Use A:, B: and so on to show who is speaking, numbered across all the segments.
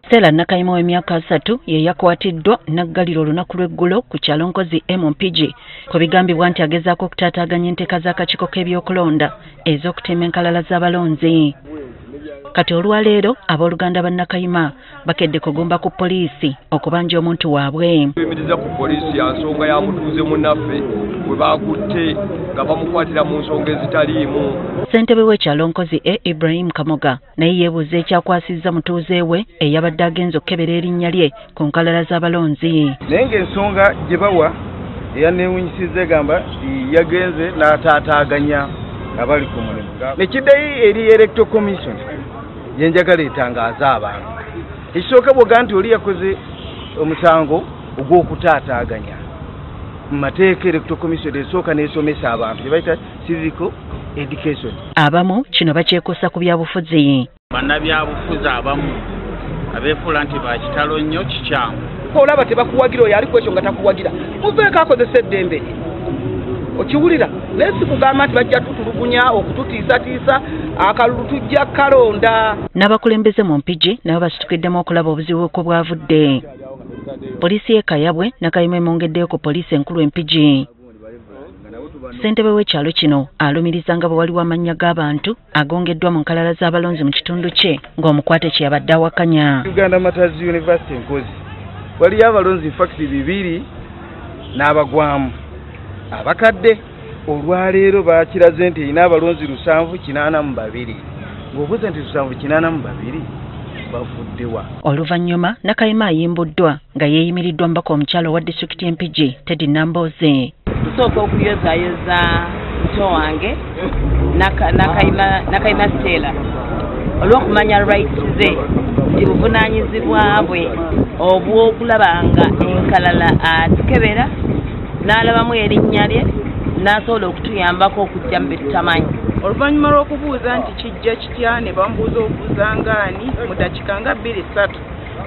A: Stella Nakayima w'emyaka 3 ye yakwatiddwa n'aggalirwa olunaku lw'eggulo ku kyalo Nkozi E mu Mpigi ku bigambibwa nti agezaako okutaataaganya enteeka z'akakiiko k'ebyokulonda ez'okutemba enkalala z'abalonzi. Kati olwaleero abooluganda ba Nakayima bakedde kugumba ku poliisi okubanja omuntu waabwe.
B: Tuyimiriza ku poliisi ya nsonga ya mutuuze munnaffe bwe bakutte nga bamukwatira mu nsonga ezitaliimu.
A: Ssentebe w'ekyalo Nkozi E Ibrahim Kamoga naye yeebuuza ekyakwasizza mutuuze we eyabadde agenze okukebera erinnya lye ku nkalala z'abalonzi.
C: Naye ng'ensonga gye bawa eyanneewuunyisizza egamba yagenze n'ataataaganya abali ku mulimu. Nekiddayo eri Electoral Commission yenjagala etangaaza abantu. Ekisooka bw'oga nti oli yakoze omusango ogw'okutaataaganya mu mateeka, Electoral Commission esooka n'esomesa abantu gye bayita civic education.
A: Abamu kino bakyekuusa ku byabufuzi.
D: Bannabyabufuzi abamu abeefuula nti bakitalo nnyo kikyamu.
E: Olaba tebakuwagira oyo ali ku ekyo nga takuwagira, muveeko akozesa eddembe lye. Okiwulira? Naye si kugamba nti bajja tutulugunya okututiisatiisa, akalulu tujja kalonda.
A: N'abakulembeze mu Mpigi nabo basitukiddemu okulaba obuzibu kwe bwavudde. Poliisi y'e Kayabwe Nakayima emwongeddeyo ku poliisi enkulu e Mpigi. Ssentebe w'ekyalo kino alumiriza nga bwe waliwo amannya g'abantu agongeddwa mu nkalala z'abalonzi mu kitundu kye ng'omukwate kye yabadde awakanya.
C: Uganda Martyrs University Nkozi waliyo abalonzi infact 2 n'abagwamu abakadde. Olwaleero bakiraze nti erina abalonzi 782. Ng'obuuza nti 782 bavuddewa?
A: Oluvannyuma Nakayima ayimbuddwa nga yeeyimiriddwa mubaka omukyala owa disitulikiti y'e Mpigi Teddy Nambooze.
F: Tusooka okuyozaayoza muto wange Nakayima Stella olw'okumanya rights ze nti buvunaanyizibwa bwe obw'okulaba nga enkalala azikebera n'alabamu erinnya lye n'asobola okutuyambako okujja mu bye tutamanyi.
G: Oluvannyuma lw'okubuuza nti kijja kitya ne bamubuuza obuuza ngaani mu ddakiika nga 2-3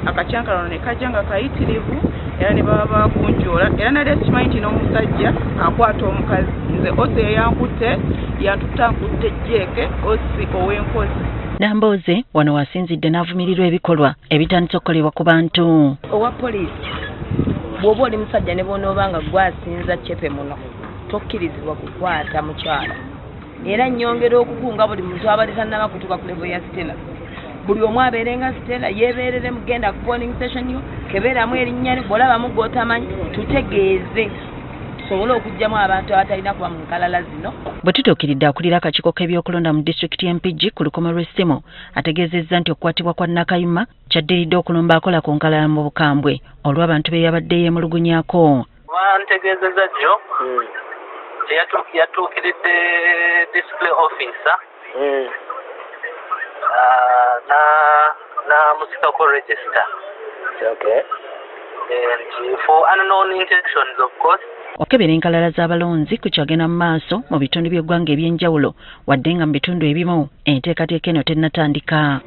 G: akacyankalano ne kajja nga kayitirivu era ne baba bakunjoola era nali sikimanyi nti n'omusajja akwata omukazi. Nze osi eyankutte yantutta nkutte jeeke osi ow'enkozi.
A: Nambooze wano wasinzidde n'avumirirwa ebikolwa ebitandise okukolebwa ku bantu.
F: Owa poliisi bw'oba oli musajja ne bw'onooba nga gwasinza cepe muno tokkirizibwa kukwata mukyala. Era nnyongera okukunga buli muntu abadde tannaba kutuuka ku level ya Stella. Buli omu abeere nga Stella yeebeerere mugenda ku polling station yo kebeeramu erinnya lyo bw'olabamu gw'otamanyi tutegeeze tusobole okuggyamu abantu abatalina kuba mu nkalala zino.
A: Bwe tutuukiridde akulira akakiiko k'ebyokulonda mu disitulikiti y'e Mpigi ku lukomo lw'essimu ategeezezza nti okukwatibwa kwa Nakayima kyaddiridde okulumba akola ku nkalala mu bukambwe olw'abantu be yabadde yeemulugunyaako.
H: Bantegeezezza jjo yatuukiridde display officer n'amusikako register.
I: Okay.
H: And for unknown intentions of course.
A: Okebera enkalala z'abalonzi kukyagenda mu maaso mu bitundu by'eggwanga eby'enjawulo wadde nga mu bitundu ebimu enteekateeka eno tennatandika.